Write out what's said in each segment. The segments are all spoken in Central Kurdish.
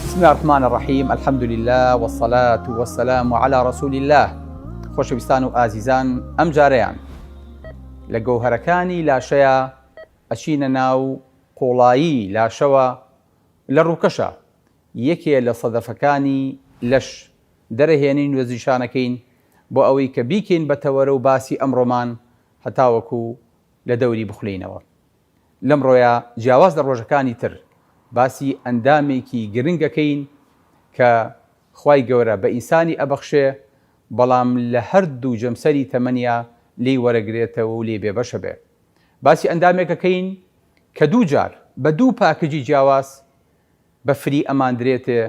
بسم الله الرحمن الرحیم الحمد لله والصلاة والسلام على رسول الله خۆشەویستان و ئازیزان ئەم جارەیان لە گەوهەرەکانی لاشەیە ئەچینە ناو قوڵایی لاشەوە لە ڕووکەشە یەکێ لە سەدەفەکانی لەش دەرەهێنین وەزیشانەکەین بۆ ئەوەی کە بیکەین بە تەوەرە و باسی ئەمڕۆمان هەتاوەکو لە دەوری بخولێینەوە. لەمڕۆیا جیاواز لە ڕۆژەکانی تر باسی ئەندامێکی گرنگ ئەکەین کە خوای گەورە بە ئینسانی ئەبەخشێ بەڵام لە هەردوو جەمسەری تەمەنیا لێی وەرەگرێتەوە و لێی بێبەش ئەبێ. باسی ئەندامێک ئەکەین کە دوو جار بە دوو پاکجی جیاواز بە free ئەماندرێتێ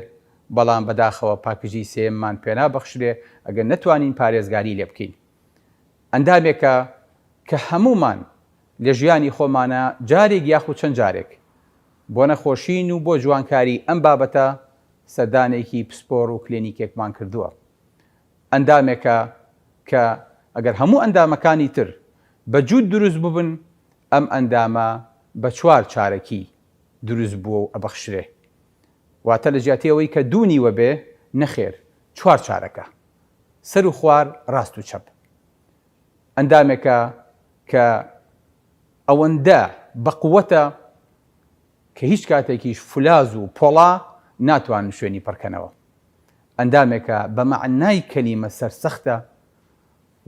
بەڵام بەداخەوە پاکجی سێیەممان پێنابەخشرێ ئەگەر نەتوانین پارێزگاری لێ بکەین. ئەندامێکە کە هەموومان لە ژیانی خۆمانا جارێک یاخود چەند جارێک بۆ نەخۆشین و بۆ جوانکاری ئەم بابەتە سەردانێکی پسپۆر و کلێنیکێکمان کردووە. ئەندامێکە کە ئەگەر هەموو ئەندامەکانی تر بە جووت دروست بووبن ئەم ئەندامە بە چوار چارەکی دروست بووە و ئەبەخشرێ. واتە لە جیاتی ئەوەی کە دوو نیوە بێ نەخێر چوار چارەکە. سەر و خوار ڕاست و چەپ. ئەندامێکە کە ئەوەندە بەقوەتە کە هیچ کاتێکیش فولاز و پۆڵا ناتوانن شوێنی پڕکەنەوە. ئەندامێکە بە مەعنای کەلیمە سەرسەختە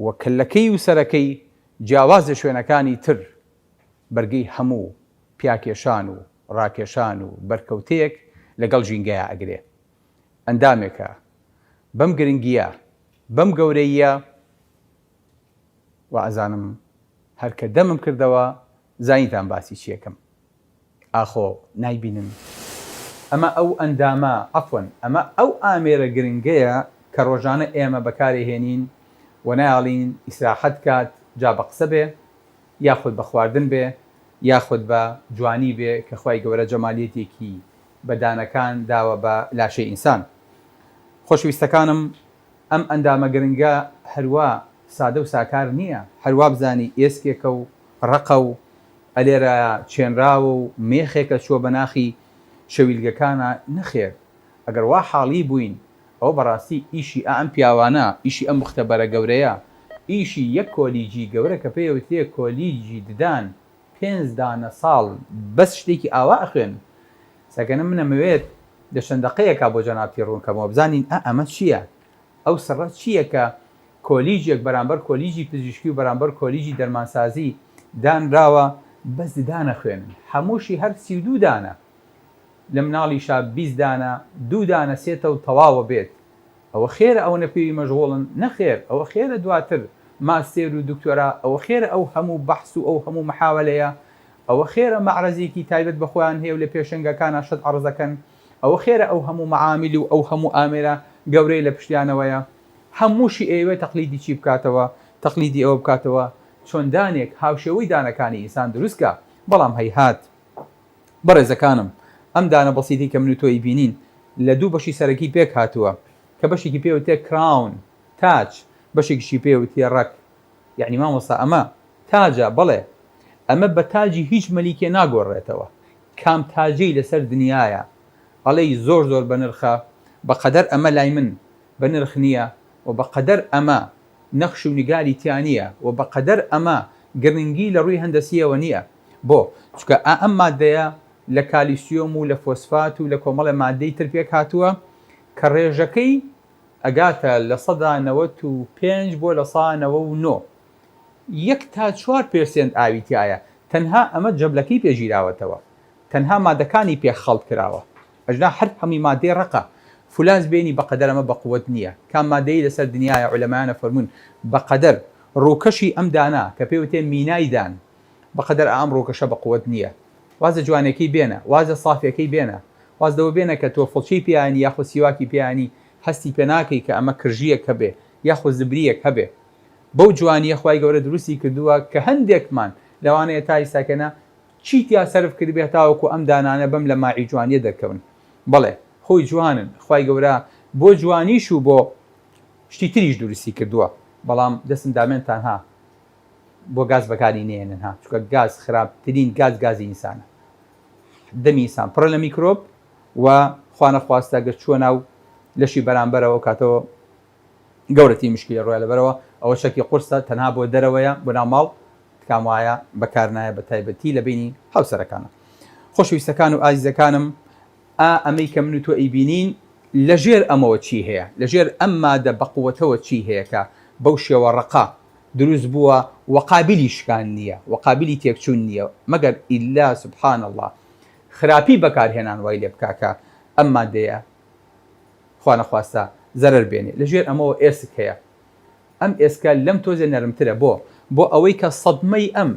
و کەللەکەی و سەرەکەی جیاواز لە شوێنەکانی تر بەرگەی هەموو پیاکێشان و ڕاکێشان و بەرکەوتەیەک لەگەڵ ژینگەیا ئەگرێ. ئەندامێکە بەم گرنگییە، بەم گەورەییە، وا ئەزانم هەر کە دەمم کردەوە زانیتان باسی چییەکەم. ئاخۆ نایبینن؟ ئەمە ئەو ئەندامە، عەفوەن، ئەمە ئەو ئامێرە گرنگەیە کە ڕۆژانە ئێمە بەکارێ هێنین و نایەڵین ئیسراحەت کات، جا بە قسە بێ، یاخود بە خواردن بێ، یاخود بە جوانی بێ کە خوای گەورە جەمالیەتێکی بە دانەکان داوە بە لاشەی ئینسان. خۆشەویستەکانم ئەم ئەندامە گرنگە هەروا سادە و ساکار نییە، هەر وابزانی ئێسکێکە و ڕەقە و ئەلێرایە چێنراوە و مێخێکە چووە بە ناخی شەویلگەکانا، نەخێر ئەگەر وا حاڵی بووین ئەوە بەڕاستی ئیشی ئائەم پیاوانە، ئیشی ئەم موختەبەرە گەورەیە، ئیشی یەک کۆلیجی گەورە کە پێی ئەوترێ کۆلیجی ددان، پێنج دانە ساڵ بەس شتێکی ئاوا ئەخوێنن سەکەنە من ئەمەوێت لە چەند دەقەیەکا بۆ جەنابتی ڕوون کەمەوە بزانین ئا ئەمە چییە ئەو سڕە چییە کە کۆلیجێک بەرامبەر کۆلیجی پزیشکی و بەرامبەر کۆلیجی دەرمانسازی دانراوە بەس ددان ئەخوێنن هەمووشی هەر 32 دانە لە مناڵیشا 20 دانە دوو دانە سێتە و تەواوە بێت ئەوە خێرە ئەوەنە پێوی مەشغوڵن؟ نەخێر، ئەوە خێرە دواتر ماستێر و دکتۆرا، ئەوە خێرە ئەو هەموو بەحس و ئەو هەموو محاوەلەیە، ئەوە خێرە مەعرەزێکی تایبەت بە خۆیان هەیە و لە پێشەنگەکانا شت عەڕز ئەکەن، ئەوە خێرە ئەو هەموو مەعامیل و ئەو هەموو ئامێرە گەورەیە لە پشتیانەوەیە. هەمووشی ئەیەوێ تەقلیدی چی بکاتەوە؟ تەقلیدی ئەوە بکاتەوە چۆن دانێک هاوشێوەی دانەکانی ئینسان دروست کا، بەڵام هەیهات. بەڕێزەکانم ئەم دانە بەسیتەی کە من و تۆ ئیبینین لە دوو بەشی سەرەکی پێک هاتووە کە بەشێکی پێ وترێ crown، تاج، بەشێکیشی پێ وترێ ڕەگ. یەعنی مامۆستا ئەمە تاجە؟ بەڵێ ئەمە بە تاجی هیچ مەلیکێ ناگۆڕرێتەوە. کام تاجەی لەسەر دنیایە ئەڵێی زۆر زۆر بەنرخە بە قەدەر ئەمە لای من بەنرخ نییە و بە قەدەر ئەمە نەخش و نیگاری تیا نییە و بە قەدەر ئەمە گرنگی لە ڕووی هەندەسییەوە نییە. بۆ؟ چونکە ئا ئەم ماددەیە لە کالیسیۆم و لە فۆسفات و لە کۆمەڵێ ماددەی تر پێک هاتووە کە ڕێژەکەی ئەگاتە 95% بۆ 99% یەک تا چوار percent ئاوی تیایە تەنها ئەمە جەبلەکەی پێ گیراوەتەوە تەنها مادەکانی پێ خەڵت کراوە ئەجنا هەر هەمووی مادەی ڕەقە فولاز بێنی بەقەدەر ئەمە بەقوەت نییە کام مادەی لەسەر دنیایە عولەمایان ئەفەرموون بەقەدەر ڕووکەشی ئەم دانە کە پێی وتێ مینای دان بەقەدەر ئەم ڕووکەشە بەقوەت نییە واز لە جوانێکەی بێنە واز لە سافیەکەی بێنە واز لەوە بێنە کە تۆ فڵچەی پێیانی یاخود سیواکی پێیانی هەستی پێ ناکەی کە ئەمە کرژییەک هەبێ یاخود زبرییەک هەبێ بەو جوانییە خوای گەورە دروستی کردووە کە هەندێکمان لەوانەیە تا ئیستاکەنە چی تیا سەرف کردبێ هەتاوەکو ئەم دانانە بەم لەماعی جوانیە دەرکەون بەڵێ خۆی جوانن خوای گەورە بۆ جوانیش و بۆ شتی تریش دروستی کردووە بەڵام دەستم دامێنتان ها بۆ گاز بەکاری نێنن ها چونکە گاز خراپترین گاز گازی ئینسانە. دەمی ئینسان پڕە لە میکرۆب و خوانەخواستە گەر چووە ناو لەشی بەرامبەرەوە ئەو کاتەوە گەورەترین مشکیلە ڕوویە لەبەرەوە ئەوە چەکی قورسە تەنها بۆ دەرەوەیە بۆ ناو ماڵ تکام وایە بەکار نایە بە تایبەتی لە بینی هاوسەرەکانە خۆشەویستەکان و ئازیزەکانم ئا ئەمەی کە من و تۆ ئەیبینین لەژێر ئەمەوە چی هەیە؟ لەژێر ئەم مادە بەقوەتەوە چی هەیە کە بەو شێوە ڕەقە دروست بووە و قابیلی شکان نییە و قابیلی تێکچوون نییە مەگەر ئیلا سبحان اللە خراپی بەکارهێنان وای لێ بکا کە ئەم مادەیە خوا نەخواستە زەرەر بێنێ. لەژێر ئەمەوە ئێسک هەیە. ئەم ئێسکە لەم تۆزێ نەرمترە بۆ؟ بۆ ئەوەی کە سەدمەی ئەم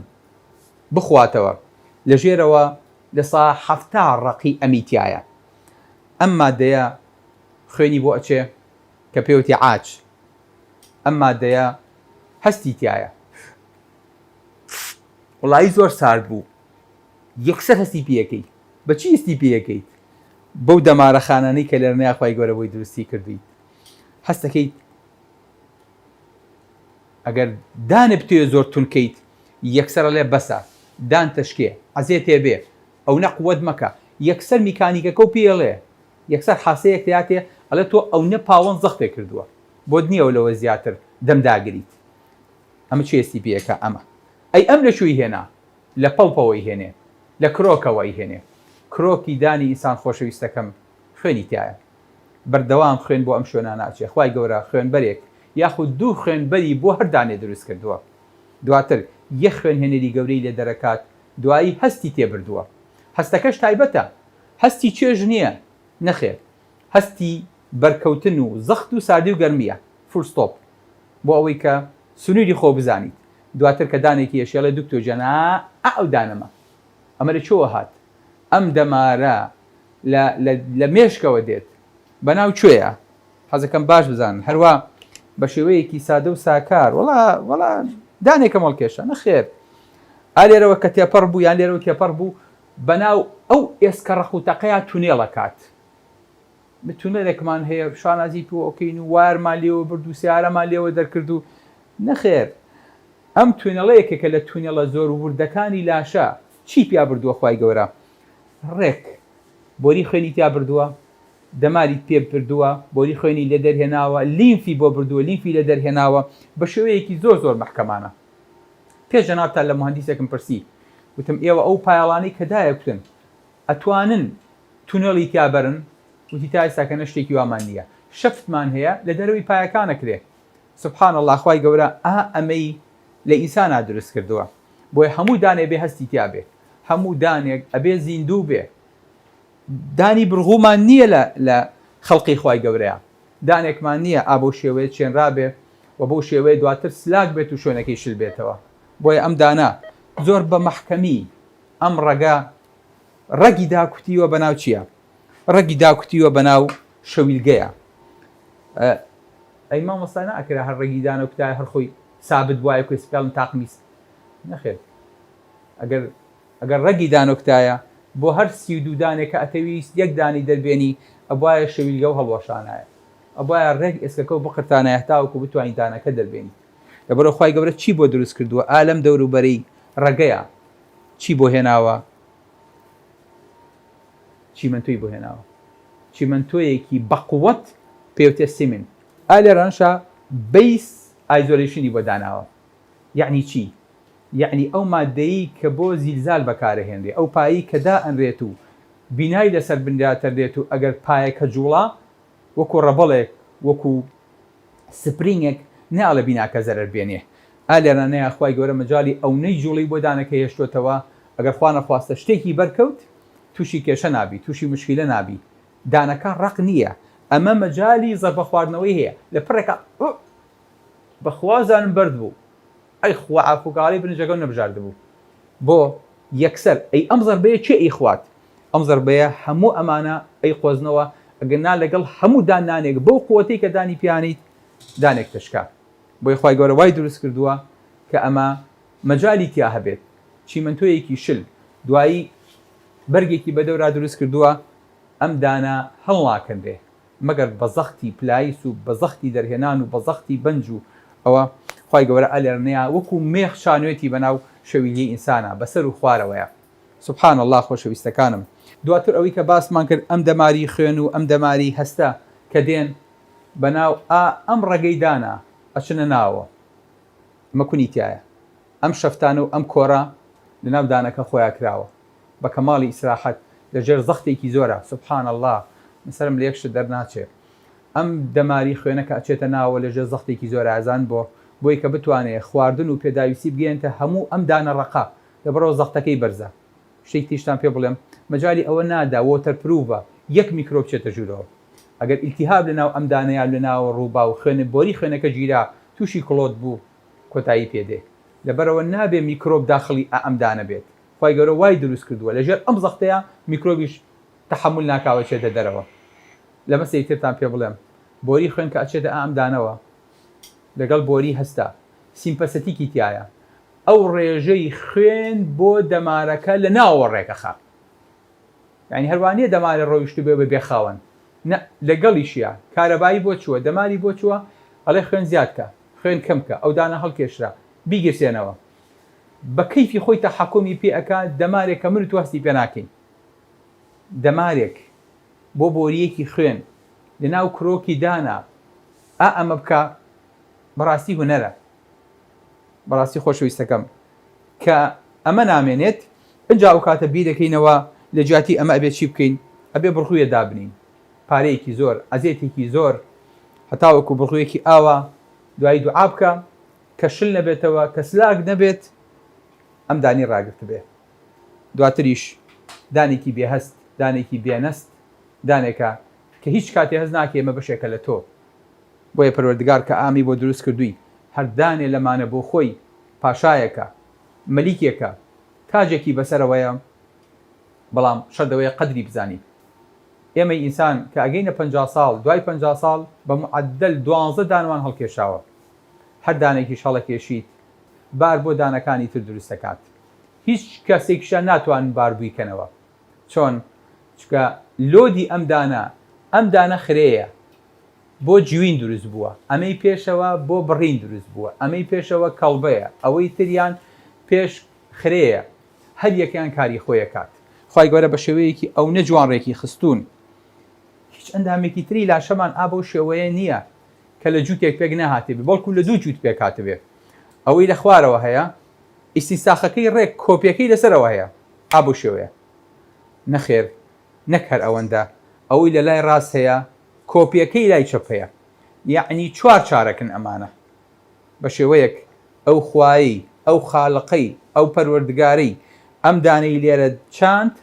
بخواتەوە لەژێرەوە 70% ڕەقی ئەمی تیایە. ئەم مادەیە خوێنی بۆ ئەچێ کە پێوتی عاج. ئەم مادەیە هەستی تیایە. وەڵایی زۆر سارد بوو. یەکسەر هەستی پێ ئەکەیت. بە چی هەستی پێ ئەکەیت؟ بەو دەمارە خانانەی کە لەرنەیا خوای گەورە بۆی دروستی کردوویت. هەست ئەکەیت ئەگەر دانت بتەوێ زۆر توند کەیت یەکسەر ئەڵێ بەسە دان تەشکێ عەزێتێ بێ ئەونە قوەت مەکە یەکسەر میکانیکەکەو پێ ئەڵێ یەکسەر حاسەیەک تیاتێ ئەڵێ تۆ ئەونە پاوەن زەختێ کردووە بۆت نییە لەوە زیاتر دەم داگریت ئەمە چێ هەستی پێ ئەکا ئەمە ئەی ئەم لە کوێی هێنا لە پەڵپەوەی هێنێ لە کرۆکەوە ئەیهێنێ کرۆکی دانی ئینسان خۆشەویستەکەم خوێنی تیایە بەردەوام خوێن بۆ ئەم شوێنانە ئەچێ خوای گەورە خوێنبەرێک یاخود دوو خوێنبەری بۆ هەر دانێ دروست کردووە دواتر یەک خوێنهێنەری گەورەی لێ دەرەکات دوایی هەستی تێ بردووە هەستەکەش تایبەتە هەستی چێژ نییە نەخێر هەستی بەرکەوتن و زەخت و ساردی و گەرمییە full stop بۆ ئەوەی کە سنووری خۆ بزانیت دواتر کە دانێکی ئەشێڵێ دکتۆر گیان ئا ئا ئەو دانەمە ئەمە لە کوێوە هات ئەم دەمارە لە لە لە مێشکەوە دێت بەناو کوێیە حەزەکەم باش بزانن هەروا بە شێوەیەکی سادە و ساکار وەڵا وەڵا دانێکم هەڵکێشا نەخێر ئا لێرەوە کە تێپەڕ بوو یان لێرەوە تێپەڕ بوو بەناو ئەو ئێسکە ڕەق و تەقەیا تونێڵەکات تونێلێکمان هەیە شانازی پێوە ئەکەین و وایەرمان لێوە برد و سیارەمان لێوە دەرکرد و نەخێر ئەم تونێڵە یەکێکە لە تونێڵە زۆر وردەکانی لاشە چی پیا بردووە خوای گەورە ڕێک بۆری خوێنی تیا بردووە دەماری پێ بردووە بۆری خوێنی لێ دەرهێناوە لیمفی بۆ بردووە لیمفی لێ دەرهێناوە بە شێوەیەکی زۆر زۆر مەحکەمانە پێش جەنابتان لە موهەندیسێکم پرسی وتم ئێوە ئەو پایەڵانەی کە دایەکوتن ئەتوانن تونێڵی تیا بەرن؟ وتی تا ئێستا کە نە شتێکی وامان نییە شەفتمان هەیە لە دەرەوەی پایەکان ئەکرێ سبحان اللە خوای گەورە ئا ئەمەی لە ئینسانا دروست کردووە بۆیە هەموو دانێ بێ هەستی تیا بێ هەموو دانێک ئەبێ زیندوو بێ دانی برغومان نییە لە لە خەڵقی خوای گەورەیە دانێکمان نییە ئا بەو شێوەیە چێنرابێ و بەو شێوەیە دواتر سلاک بێت و شوێنەکەی شل بێتەوە بۆیە ئەم دانە زۆر بە مەحکەمی ئەم ڕەگە ڕەگی داکوتیوە بەناو چییە؟ ڕەگی داکوتیوە بەناو شەویلگەیە. ئەی مامۆستا ناکرا هەر ڕەگی دانەکوتایە هەر خۆی سابت بوایە کوێ سپێڵن تاقمی نەخێر ئەگەر ئەگەر ڕەگی دانەکوتایە بۆ هەر 32 دانێک کە ئەتەویست یەک دانی دەربێنی ئەبوایە شەویلگە و هەڵوەشانایە ئەبوایە ڕێک ئێسکەکە و بقرتانایە هەتاوەکو بتوانی دانەکە دەربێنیت لەبەرئەوە خوای گەورە چی بۆ دروست کردووە ئا لەم دەوروبەرەی ڕەگەیە چی بۆ هێناوە چیمەنتۆی بۆ هێناوە چیمەنتۆیەکی بەقوەت پێوتێ cement ئا لێرانشا base isolation ی بۆ داناوە یەعنی چی یەعنی ئەو مادەیی کە بۆ زیلزال بەکارەهێنرێ ئەو پایەی کە دائەنرێت و بینای لەسەر بنیاتەنرێت و ئەگەر پایەکە جوڵا وەکو ڕەبەڵێک وەکو spring ێک ناڵێ بیناکە زەرەر بێنێ ئا لێرانەیا خوای گەورە مەجالی ئەونەی جوڵەی بۆ دانەکە هێشتۆتەوە ئەگەر خوا نەخواستە شتێکی بەرکەوت توشی کێشە نابی توشی موشکیلە نابی دانەکە ڕەق نیە ئەمە مەجالی زەربە خواردنەوەی هەیە لە پڕێکا ئۆ بەخوا زانم بەرد بوو ئەی خوا عافوکاڵی برنجەکەم نەبژاردبوو بۆ یەکسەر ئەی ئەم زەربەیە کێ ئەیخوات ئەم زەربەیە هەموو ئەمانە ئەیقۆزنەوە ئەگەر نا لەگەڵ هەموو دان نانێک بەو قوەتەی کە دانی پیانیت دانێک تشکا بۆیە خوای گەورە وای دروست کردووە کە ئەمە مەجالی تیا هەبێت چیمەنتۆیەکی شل دوایی بەرگێکی بەدەورا دروست کردووە ئەم دانە هەڵناکەنرێ مەگەر بە زەختی پلایس و بە زەختی دەرهێنان و بە زەختی بەنج و ئەوە خوای گەورە ئەلێرنەیا وەکو مێخ چانوێتی بەناو شەویلگەی ئینسانا بەسەر و خوارەوەیە سبحان اللە خۆشەویستەکانم. دواتر ئەوەی کە باسمان کرد ئەم دەماری خوێن و ئەم دەماری هەستە کە دێن بەناو ئا ئەم ڕەگەی دانا ئەچنە ناوەوە. ئەمە کونی تیایە. ئەم شەفتانە و ئەم کۆرە لەناو دانەکە خۆیا کراوە. بە کەماڵی ئیسراحەت لە ژێر زەختێکی زۆرا. سبحان اللە من سەرم لە یەک شت دەرناچێ. ئەم دەماری خوێنە کە ئەچێتە ناوەوە لە ژێر زەختێکی زۆرا ئەزان بۆ؟ بۆی کە بتوانێ خواردن و پێداویستی بگەیەنتە هەموو ئەم دانە ڕەقە. لەبەرئەوە زەختەکەی بەرزە. شتێکی تریشتان پێ بڵێم مەجالی ئەوە نادا water proof ە یەک میکرۆب بچێتە ژوورەوە. ئەگەر ئیلتیهاب لە ناو ئەم دانەیا لە ناوە ڕووبا و خوێن بۆری خوێنەکە گیرا تووشی clot بوو کۆتایی پێ دێ. لەبەرئەوە نابێ میکرۆب داخڵی ئە ئەم دانە بێت. خوای گەورە وای دروست کردووە لە ژێر ئەم زەختەیا میکرۆبیش تەحەمول ناکا و ئەچێتە دەرەوە. لەمە سەیرترتان پێ بڵێم بۆری خوێن کە ئەچێتە ئە ئەم دانەوە لەگەڵ بۆری هەستە sympathetic ی تیایە ئەو ڕێژەی خوێن بۆ دەمارەکە لە ناوەوە ڕێکەخا. یانی هەر وا نییە دەمارێ ڕۆیشتبێ بە بێ خاوەن نە لەگەڵیشیا کارەبایی بۆ چووە دەماری بۆ چووە ئەڵێ خوێن زیاد کە خوێن کەم کە ئەو دانە هەڵکێشرا بیگرسێنەوە بە کەیفی خۆی تەحەکومی پێ ئەکا دەمارێک کە من و تۆ هەستی پێ ناکەین دەمارێک بۆ بۆرییەکی خوێن لەناو کرۆکی دانا ئا ئەمە بکا بەڕاستی هونەرە. بەڕاستی خۆشەویستەکەم کە ئەمە نامێنێت ئنجا ئەوکاتە بیرەکەینەوە لە جیاتی ئەمە ئەبێ چی بکەین ئەبێ بڕغویە دابنین پارەیەکی زۆر ئەزێتێکی زۆر هەتاوەکو بڕغویەکی ئاوا دوایی دوعا بکە کە شل نەبێتەوە کە سلاک نەبێت ئەم دانی ڕاگرتبێ دواتریش دانێکی بێهەست دانێکی بێنەست دانێکە کە هیچ کاتێ هەست ناکەی ئەمە بەشێکە لە تۆ بۆیە پەروەردگار کە ئامی بۆ دروست کردووی هەر دانێ لەمانە بۆ خۆی پاشایەکە، مەلیکێکە، تاجێکی بەسەرەوەیە، بەڵام شەرت ئەوەیە قەدری بزانی. ئێمەی ئینسان کە ئەگەینە 50 ساڵ، دوای 50 ساڵ بە معەدەل دوانزە دانمان هەڵکێشاوە. هەر دانێکیش هەڵەکێشیت بار بۆ دانەکانی تر دروست دەکات. هیچ کەسێکیشیان ناتوانن باربووی کەنەوە. چۆن؟ چونکە load ی ئەم دانە، ئەم دانە خرێیە. بۆ جوین دروست بووە، ئەمەی پێشەوە بۆ بڕین دروست بووە، ئەمەی پێشەوە کەڵبەیە، ئەوەی تریان پێش خرێیە، هەر یەکەیان کاری خۆی ئەکات. خوای گەورە بە شێوەیەکی ئەونە جوان ڕێکی خستوون، هیچ ئەندامێکی تری لاشەمان ئا بەو شێوەیە نییە کە لە جووتێک پێک نەهاتبێ، بەڵکو لە دوو جووت پێک هاتبێ. ئەوەی لە خوارەوە هەیە، ئیستینساخەکەی ڕێک کۆپیەکەی لەسەرەوە هەیە، ئا بەو شێوەیە. نەخێر، نەک هەر ئەوەندە، ئەوەی لە لای ڕاست هەیە، کۆپیەکەی لای چەپ هەیە یەعنی چوار چارەکن ئەمانە بە شێوەیەک ئەو خوایەی ئەو خالقەی ئەو پەروەردگارەی ئەم دانەی لێرە چاند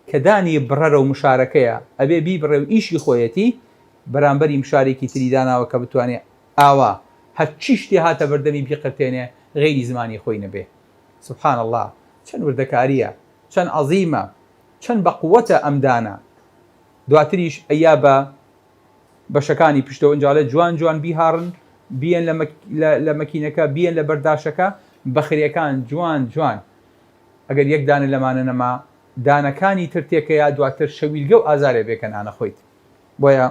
کە دانی بڕەرە و مشارەکەیە ئەبێ بیبڕێ و ئیشی خۆیەتی بەرامبەری مشارێکی تری داناوە کە بتوانێ ئاوا هەرچی شتێ هاتە بەردەمی بیقرتێنێ غەیری زمانی خۆی نەبێ سبحان اللە چەند وردەکاریە چەند عەزیمە چەند بەقوەتە ئەم دانە دواتریش ئەیا بە بەشەکانی پشتەوە ئینجا ئەڵێ جوان جوان بیهاڕن بیەن لە لە مەکینەکە بیەن لە بەرداشەکە بەخرێکان جوان جوان ئەگەر یەک دانە لەمانە نەما دانەکانی تر تێکەیا دواتر شەویلگە و ئازارێ بێ کە نانە خۆیت بۆیە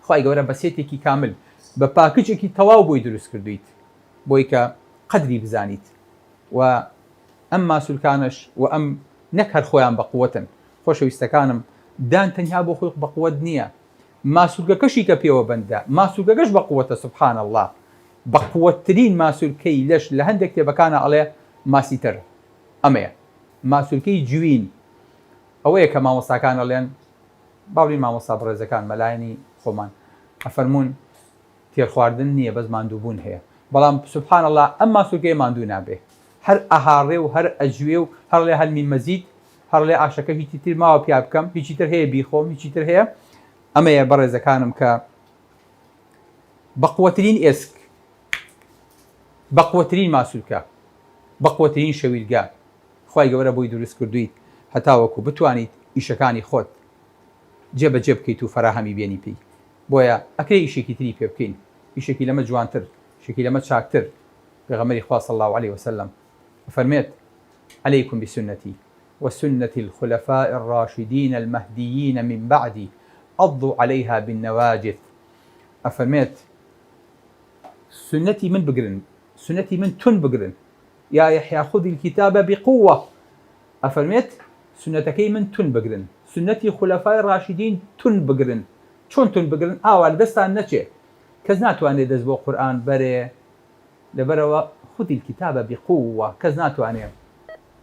خوای گەورە بە سێتێکی کامل بە پاکجێکی تەواو بۆی دروست کردویت بۆی کە قەدری بزانیت و ئەم ماسولکانەش و ئەم نەک هەر خۆیان بەقوەتن خۆشەویستەکانم دان تەنها بۆ خۆی بەقوەت نییە ماسولکەکەشی کە پێوە بەندە ماسولکەکەش بەقوەتە سبحان اللە بەقوەتترین ماسولکەی لەش لە هەندێک کتێبەکانا ئەڵێ masseter ئەمەیە ماسولکەی جوین ئەوەیە کە مامۆستاکان ئەڵێن با بڵێین مامۆستا بەڕێزەکان مەلایانی خۆمان ئەفەرموون تێرخواردن نییە بەس ماندووبوون هەیە بەڵام سبحان اللە ئەم ماسولکەیە ماندوو نابێ هەر ئەهاڕێ و هەر ئەجوێ و هەر ئەڵێ هل من مزید هەر ئەڵێ ئاشەکە هیچی تر ماوە پیا بکەم هیچی تر هەیە بیخۆم هیچی تر هەیە ئەمەیە بەڕێزەکانم کە بەقوەترین ئێسک بەقوەترین ماسولکە بەقوەترین شەویلگە خوای گەورە بۆی دروست کردوویت هەتاوەکو بتوانیت ئیشەکانی خۆت جێ بەجێ بکەیت و فەراهەمی بێنی پێی بۆیە ئەکرێ ئیشێکی تری پێ بکەین ئیشێکی لەمە جوانتر ئیشێکی لەمە چاکتر پێغەمبەری خوا صلی اللە علیە وسلم ئەفەرموێت، علیکم بسنتی وسنة الخلفاء الراشدین المهدیین من بعدی عضوا علیها بالنواجذ ئەفەرموێت، سوننەتی من بگرن، سوننەتی من توند بگرن، یا یحیی خذ الکتاب بقوە ئەفەرموێت، سوننەتەکەی من توند بگرن، سوننەتی خولەفای ڕاشیدین توند بگرن، چۆن توند بگرن؟ ئاوا لە دەستتان نەچێ، کەس ناتوانێ دەست بۆ قورئان بەرێ، لەبەرئەوە خذ الکتاب بقوە، کەس ناتوانێ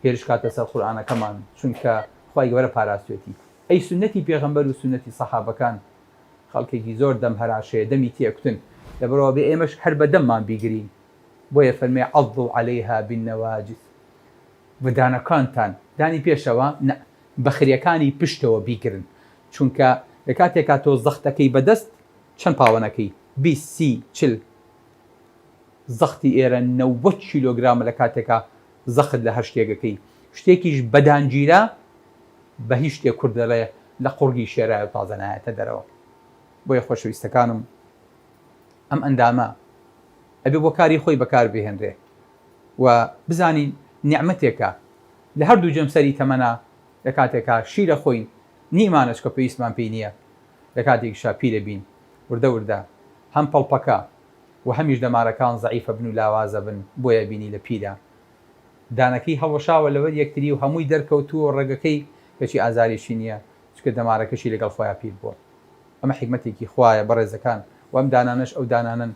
هێرش کاتە سەر قورئانەکەمان، چونکە خوای گەورە پاراستوێتی. ئەی سوننەتی پێغەمبەر و سوننەتی سەحابەکان؟ خەڵکێکی زۆر دەم هەراشەیە، دەمی تێکوتن، لەبەرئەوە بێ ئێمەش هەر بە دەممان بیگرین، بۆیە فەرمووی، عضوا علیها بالنواجذ، بە دانەکانتان، دانی پێشەوە نا، بە خرێکانی پشتەوە بیگرن، چونکە لە کاتێکا تۆ زەختەکەی بە دەست چەند پاوەنەکەی، 20، 30، 40، زەختی ئێرە 90 کیلۆگرامە لە کاتێکا زەخت لە هەر شتێکەکەی، شتێکیش بە دان گیرا بە هیچ شتێک کورد دەڵێ لە قوڕگی شێرایە و تازە نایەتە دەرەوە. بۆیە خۆشەویستەکانم ئەم ئەندامە ئەبێ بۆ کاری خۆی بەکار بهێنرێ و بزانین نیعمەتێکە لە هەردوو جەمسەری تەمەنا لە کاتێکا شیر ئەخۆین نیمانە چکە پێویستمان پێی نییە لە کاتێکیشا پیرە بین وردە وردە هەم پەڵپەکە و هەمیش دەمارەکان زەعیفە بن و لاوازە بن بۆیە بینی لە پیرە دانەکەی هەڵوەشاوە لەبەر یەکتری و هەمووی دەرکەوتووە و ڕەگەکەی کەچی ئازارێکی نییە چونکە دەمارەکەشی لەگەڵ خۆیا پیر بووە ئەمە حیکمەتێکی خوایە بەڕێزەکان و ئەم دانانەش ئەو دانانەن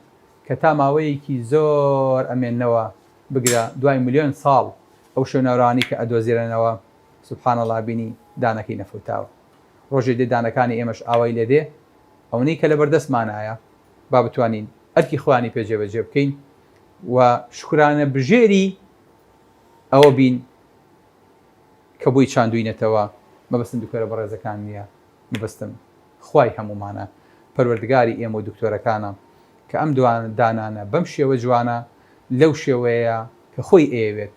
کە تا ماوەیەکی زۆر ئەمێننەوە بگرە دوای ملیۆن ساڵ ئەو شوێنەوارانەی کە ئەدۆزرێنەوە سبحان اللە بینی دانەکەی نەفەوتاوە ڕۆژێ دێ دانەکانی ئێمەش ئاوای لێ دێ ئەونەی کە لەبەردەستمانایە با بتوانین ئەرکی خۆیانی پێ جێبەجێ بکەین و شوکرانە بژێری ئەوە بین کە بۆی چاندوینەتەوە مەبەستم دکتۆرە بەڕێزەکان نییە مەبەستم خوای هەموومانە پەروەردگاری ئێمە و دکتۆرەکانە کە ئەم دانانە بەم شێوە جوانە لەو شێوەیە کە خۆی ئەیەوێت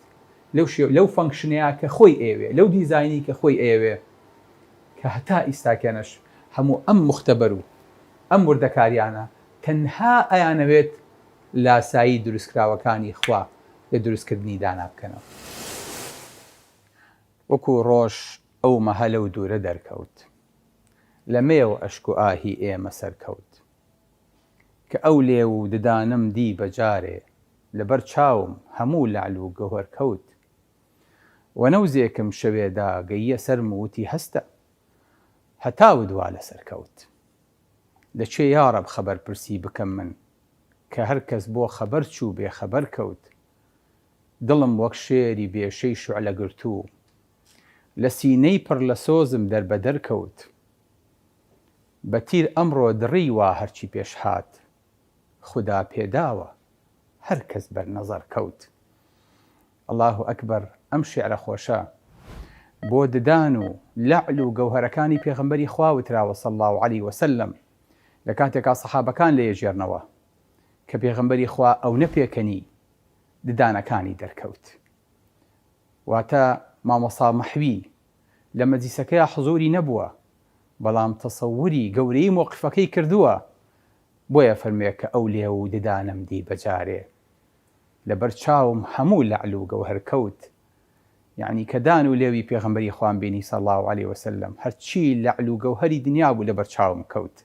لەو شێ لەو function ەیە کە خۆی ئەیەوێ لەو دیزاینی کە خۆی ئەیەوێ کە هەتا ئیستاکێنەش هەموو ئەم موختەبەر و ئەم وردەکاریانە تەنها ئەیانەوێت لاسایی دروستکراوەکانی خوا لە دروستکردنی دانا بکەنەوە. وەکو ڕۆژ ئەو مەهە لەو دوورە دەرکەوت. لە مێو ئەشک و ئاهی ئێمە سەرکەوت. کە ئەو لێو و ددانەم دی بە جارێ لە بەر چاوم هەموو لەعل و گەوهەر کەوت. وەنەوزێکم شەوێ دا گەییە سەرم و وتی هەستە. هەتاوت وا لە سەر کەوت. لە کێ یاڕەب خەبەر پرسی بکەم من کە هەر کەس بۆ خەبەر چوو بێ خەبەر کەوت. دڵم وەک شێری بێشەی شوعلە گرتوو لە سینەی پڕ لە سۆزم دەربەدەر کەوت. بە تیر ئەمڕۆ دڕی وا هەرچی پێش هات خودا پێداوە هەر کەس بەر نەزەر کەوت. اللە اکبر ئەم شیعرە خۆشە بۆ ددان و لەعل و گەوهەرەکانی پێغەمبەری خوا وتراوە صلی اللە علیە وسلم لە کاتێکا سەحابەکان لێیەگێڕنەوە کە پێغەمبەری خوا ئەونە پێکەنی ددانەکانی دەرکەوت واتە مامۆستا مەحوی لە مەجلیسەکەیا حزوری نەبووە بەڵام تەسەوری گەورەیی مۆقفەکەی کردووە بۆیە فەرموێ کە ئەو لێو و ددانەم دی بەجارێ لەبەر چاوم هەموو لەعل و گەوهەر کەوت یەعنی کە دان و لێوی پێغەمبەری خوام بینی صلی اللە علیە وسلم هەرچی لەعل و گەوهەری دنیا بوو لەبەر چاوم کەوت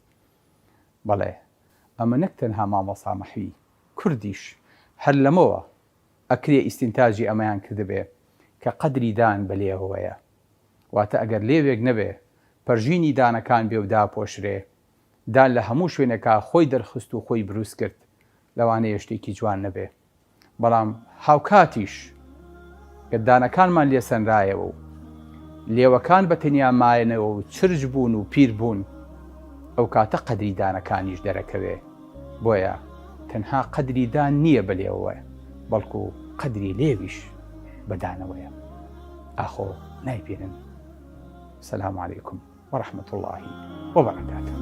بەڵێ ئەمە نەک تەنها مامۆسا مەحوی کوردیش هەر لەمەوە ئەکرێ ئیستینتاجی ئەمەیان کردبێ کە قەدری دان بە لێوەوەیە واتە ئەگەر لێوێک نەبێ پەرژینی دانەکان بێ و داپۆشرێ دان لە هەموو شوێنێکا خۆی دەرخست و خۆی بروست کرد لەوانەیە شتێکی جوان نەبێ بەڵام هاوکاتیش گەر دانەکانمان لێ سەنرایەوە و لێوەکان بە تەنیا مایەنەوە و چرچ بوون و پیر بوون ئەو کاتە قەدری دانەکانیش دەرەکەوێ بۆیە تەنها قەدری دان نییە بە لێوەوە بەڵکو قەدری لێویش بە دانەوەیە ئاخۆ نایبینن سلام علیکم ورحمة اللە وبرکاته.